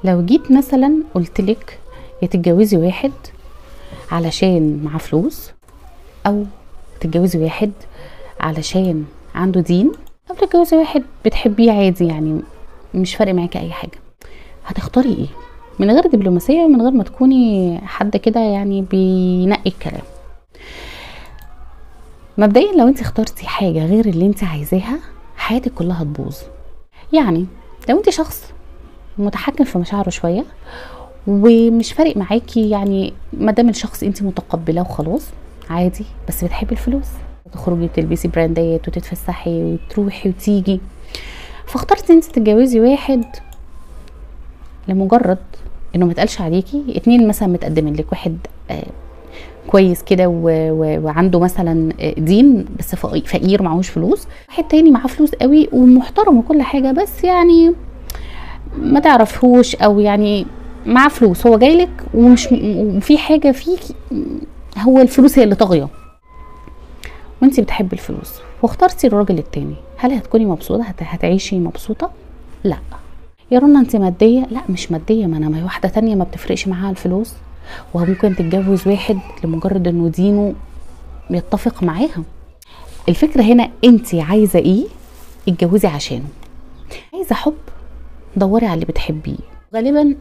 لو جيت مثلا قلتلك يا تتجوزي واحد علشان معاه فلوس، او تتجوزي واحد علشان عنده دين، او تتجوزي واحد بتحبيه عادي يعني مش فارق معاكي اي حاجة، هتختاري ايه؟ من غير دبلوماسية ومن غير ما تكوني حد كده يعني بينقي الكلام. مبدئيا لو انت اخترتي حاجة غير اللي انت عايزاها حياتك كلها هتبوظ. يعني لو انت شخص متحكم في مشاعره شوية ومش فارق معاكي، يعني ما دام الشخص انت متقبلاه وخلاص عادي، بس بتحبي الفلوس، تخرجي وتلبسي براندات وتتفسحي وتروحي وتيجي، فاخترتي انت تتجوزي واحد لمجرد انه ما اتقالش عليكي. اتنين مثلا متقدمين لك، واحد كويس كده وعنده مثلا دين بس فقير معهوش فلوس، واحد تاني معاه فلوس قوي ومحترم وكل حاجة بس يعني ما تعرفهوش، او يعني معاه فلوس، هو جايلك ومش وفي حاجة فيك، هو الفلوس هي اللي طاغية وانتي بتحبي الفلوس، واخترتي الراجل التاني، هل هتكوني مبسوطة؟ هتعيشي مبسوطة؟ لا. يا رنا انت مادية؟ لا مش مادية، ما انا ما واحدة تانية ما بتفرقش معاها الفلوس، وممكن تتجوز واحد لمجرد انه دينه بيتفق معاها. الفكرة هنا انت عايزه ايه اتجوزي عشانه. عايزه حب، دوري على اللي بتحبيه. غالبا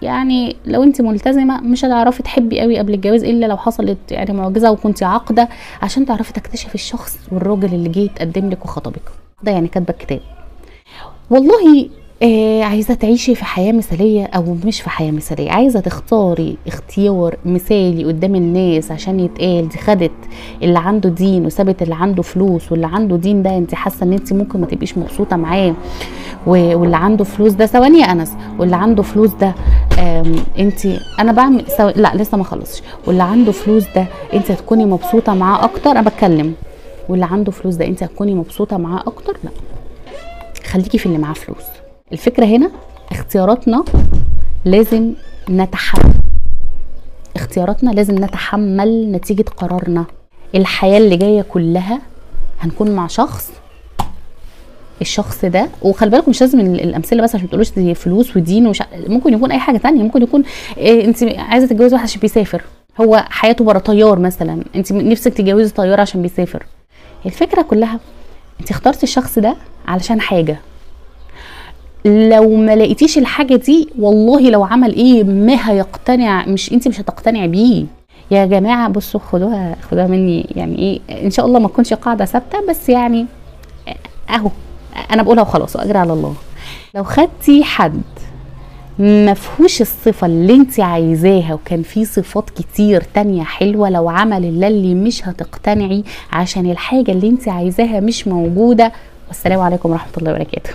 يعني لو انت ملتزمة مش هتعرفي تحبي قوي قبل الجواز، الا لو حصلت يعني معجزه وكنتي عاقده، عشان تعرفي تكتشفي الشخص والراجل اللي جه يتقدم لك وخطبك ده، يعني كاتبه الكتاب. والله عايزه تعيشي في حياة مثاليه او مش في حياة مثاليه، عايزه تختاري اختيار مثالي قدام الناس عشان يتقال دي خدت اللي عنده دين وسابت اللي عنده فلوس، واللي عنده دين ده انت حاسه ان انت ممكن ما تبقيش مبسوطة معاه، واللي عنده فلوس ده ثواني يا انس، واللي عنده فلوس ده انت انا بعمل لا لسه ما خلصش، واللي عنده فلوس ده انت هتكوني مبسوطة معاه اكتر، انا بتكلم، واللي عنده فلوس ده انت هتكوني مبسوطة معاه اكتر، لا خليكي في اللي معاه فلوس. الفكرة هنا اختياراتنا لازم نتحمل، اختياراتنا لازم نتحمل نتيجة قرارنا. الحياة اللي جاية كلها هنكون مع شخص، الشخص ده، وخلي بالكم مش لازم الامثلة بس عشان ما تقولوش دي فلوس ودين ومش، ممكن يكون اي حاجة تانية، ممكن يكون إيه، انت عايزه تتجوزي واحد عشان بيسافر، هو حياته بره طيار مثلا، انت نفسك تتجوزي طيار عشان بيسافر. الفكرة كلها انت اخترتي الشخص ده علشان حاجة، لو ما لقيتيش الحاجة دي والله لو عمل ايه ما هيقتنع، مش انت مش هتقتنعي بيه. يا جماعة بصوا خدوها خدوها مني، يعني ايه ان شاء الله ما تكونش قاعدة ثابتة، بس يعني اهو انا بقولها وخلاص واجري على الله. لو خدتي حد ما فيهوش الصفة اللي انت عايزاها وكان فيه صفات كتير تانية حلوة، لو عمل اللي مش هتقتنعي عشان الحاجة اللي انت عايزاها مش موجودة. والسلام عليكم ورحمة الله وبركاته.